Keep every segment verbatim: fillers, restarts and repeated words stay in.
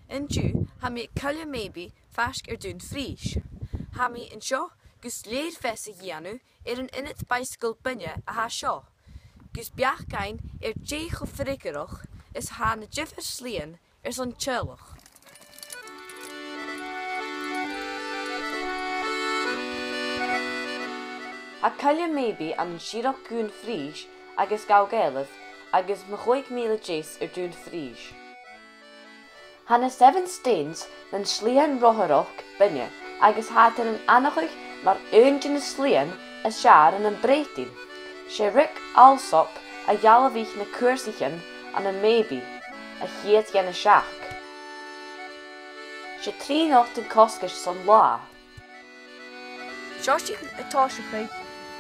An-diugh, tha mi aig Coille Mabie faisg air Dùn Phrìs. Tha mi an seo gus lèirmheas a dhèanamh air an ionad baidhsagal beinne a tha seo, gus beachd fhaighinn air dè cho freagarrach is a tha na diofar slighean airson teaghlach. Tha Coille Mabie ann an Siorrachd Dhùn Phrìs agus Gall Ghàidhealaibh agus mu chòig mìle deas air Dùn Phrìs. Tha na Seven Stanes nan slighean rothaireachd beinne agus thathar air an aithneachadh mar aon de na slighean as fheàrr ann am Breatainn. 'S e Rick Allsop a dhealbhaich na cùrsaichean ann am Mabie, a' chiad dhe na seachd. 'S e trì not an cosgais san latha. Seo sinn a' tòiseachadh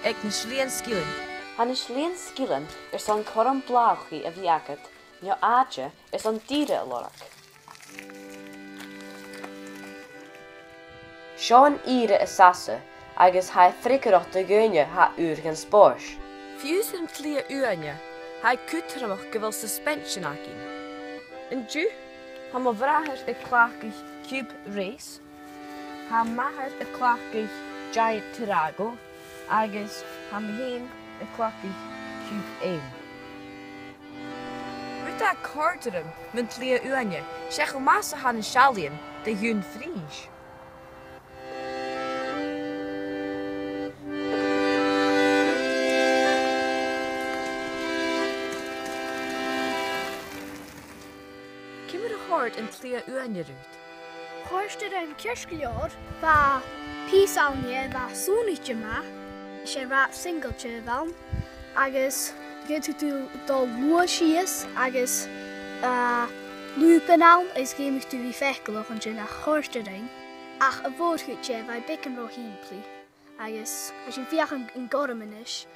aig na slighean sgilean. Tha na slighean sgilean airson cothrom blàthachadh a bhith agad, no àite airson d' ìre a lorg. Seo an ìre as fhasa, agus tha e freagarrach do dhaoine a tha ùr dhan spòrs. Fiù 's an t-slighe uaine, tha e cudromach gu bheil suspension againn. An-diugh, tha mo bhràthair a' cleachdadh Cube Race, tha m' athair a' cleachdadh Giant Terrago, agus tha mi fhìn a' cleachdadh Cube Aim. Rud a chòrd rium mun t-slighe uaine, 's e cho math 's a tha na seallaidhean de Dhùn Phrìs. Ciamar a chòrd an t-slighe uaine riut? Chòrd e rium ceart gu leòr. Bha pìos ann dheth a bha sònraichte math, 's e rathad singilte a bh' ann, agus dh'fhaodadh tu dol luath sìos agus, eh, lùban ann, agus dh'fheumadh tu a bhith faiceallach an sin, ach chòrd e rium. Ach a' mhòr-chuid dheth, bha e beagan ro shìmplidh, agus tha sinn a' feuchainn an gorm a-nis,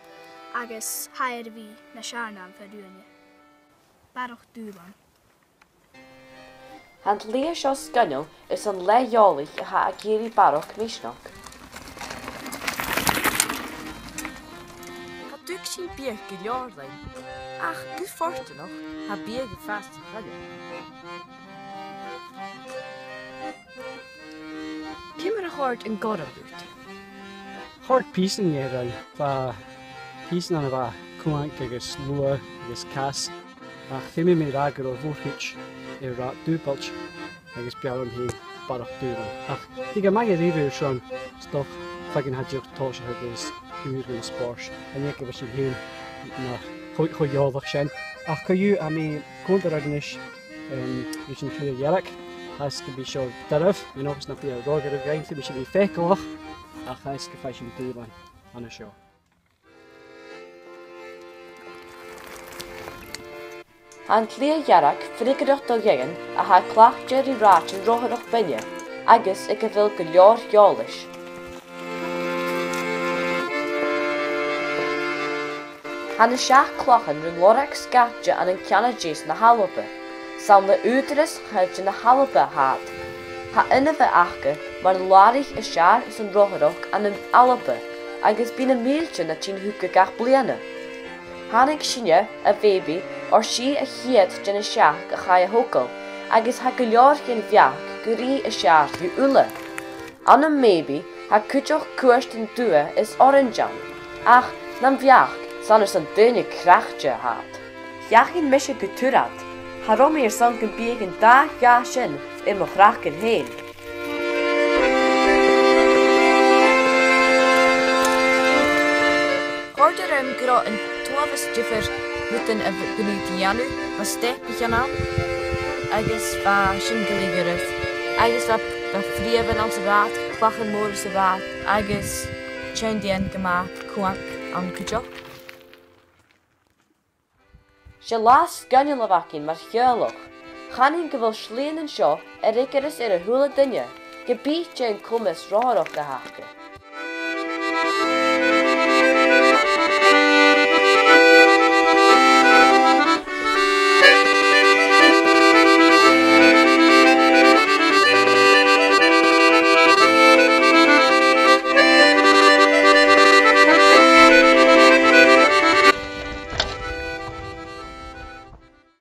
agus tha e air a bhith nas fheàrr na am fear uaine. Barrachd dùbhlan. Tha an t-slighe seo sgoinneil airson leth-eòlaich a tha ag iarraidh barrachd misneachd. Cha tug sinn biadh gu leòr leinn, ach gu fortanach, tha biadh a' fàs sa choille. Ciamar a chòrd an gorm riut? Chòrd pìosan dheth rium. Bha pìosan ann a bha cumhang agus luath agus cas. Ach feumaidh mi ràdh gun robh a' mhòr-chuid air rathad dùbailt agus b' fheàrr leam fhìn barrachd dùbhlan. Ach bidh e math a-rithist airson, 's dòcha, feadhainn a tha dìreach a' tòiseachadh agus ùr dhan spòrs. Chan eil fhios agam fhìn nach cho, cho eòlach sin. Ach co-dhiù, tha mi còmhla ri a-nis, em, ris an t-slighe dhearg. Tha fhios gum bi seo doirbh, an dòchas nach bi e ro dhoirbh dhuinn, feumaidh sinn a bhith faiceallach, ach tha fhios gum faigh sinn dùbhlan an seo. Tha an t-slighe dhearg freagarrach do dhaoine a tha cleachdte ri rathaidean rothaireachd beinne agus aig a bheil gu leòr eòlais. Tha na seachd clachan rin lorg sgaipte ann an ceann a deas na h-Alba. 'S ann le Ùghdarras Coilltean na h-Alba a tha iad. Tha inbhe aca mar an làraich as fheàrr san rothaireachd ann an Alba, agus bidh na mìltean a' tighinn thuca gach bliadhna. Thàinig sinne, a' Mhàbie, air sìth a' chiad de na seachd a chaidh a thogail, agus tha gu leòr dhen bheachd gur i as fheàrr dhiubh uile. Ann am Màbie, tha cuideachd cuairtean dubha is orains ann, ach nam bheachd, 's ann airson daoine craicte a tha iad. Sheachain mise gu tur iad, cha robh mi airson gum biodh an dà dhath sin air mo chraiceann fhèin. Chòrd e rium gun robh an t-uabhas diofar rudan a bh-, gun robh iad a' dèanamh, bha stepaichean ann, agus bha sin glè dhoirbh, agus bha, bha freumhan anns an rathad, clachan mòra sa rathad, agus teann dhen gu math cumhang ann cuideachd. 'S e latha sgoinneil a bh' againn mar theaghlach. Chanainn gu bheil slighean an seo air eacarsaich air a h-uile duine, ge bith dè an comas rothaireachd a th' aca.